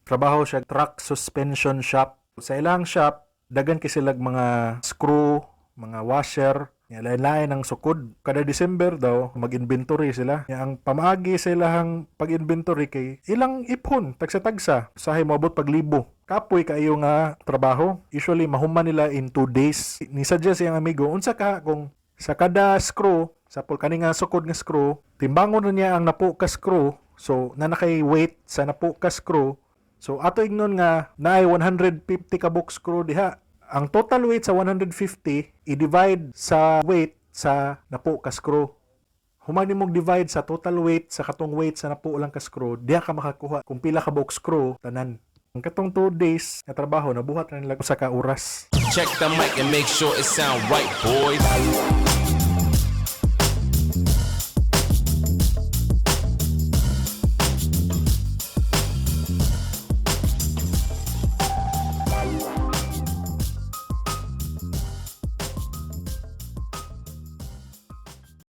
Trabaho siya truck suspension shop. Sa ilang shop, daghan kay silag mga screw, mga washer, nya lain-lain ang sukod. Kada December daw, mag-inventory sila. Nya ang pamaagi sa ilahang pag-inventory kay ilang iphon, tagsa-tagsa. Usahay moabot pag libo. Kapoy kaayo nga trabaho. Usually mahuman nila in 2 days. Ni suggest iyang amigo, unsa ka kung sa kada screw, sa pul kani nga sukod nga screw, timbangon na niya ang napo ka screw. So, na kay weight sa napo ka screw. So, ato ingnon nga naay 150 ka buok screw diha. Ang total weight sa 150 i-divide sa weight sa napo ka screw. Human nimong divide sa total weight sa katong weight sa napo lang ka screw, diha ka makakuha kung pila ka buok screw tanan. Ang katong 2 days nga trabaho nabuhat na nila usa ka oras. Check the mic and make sure it sound right, boys.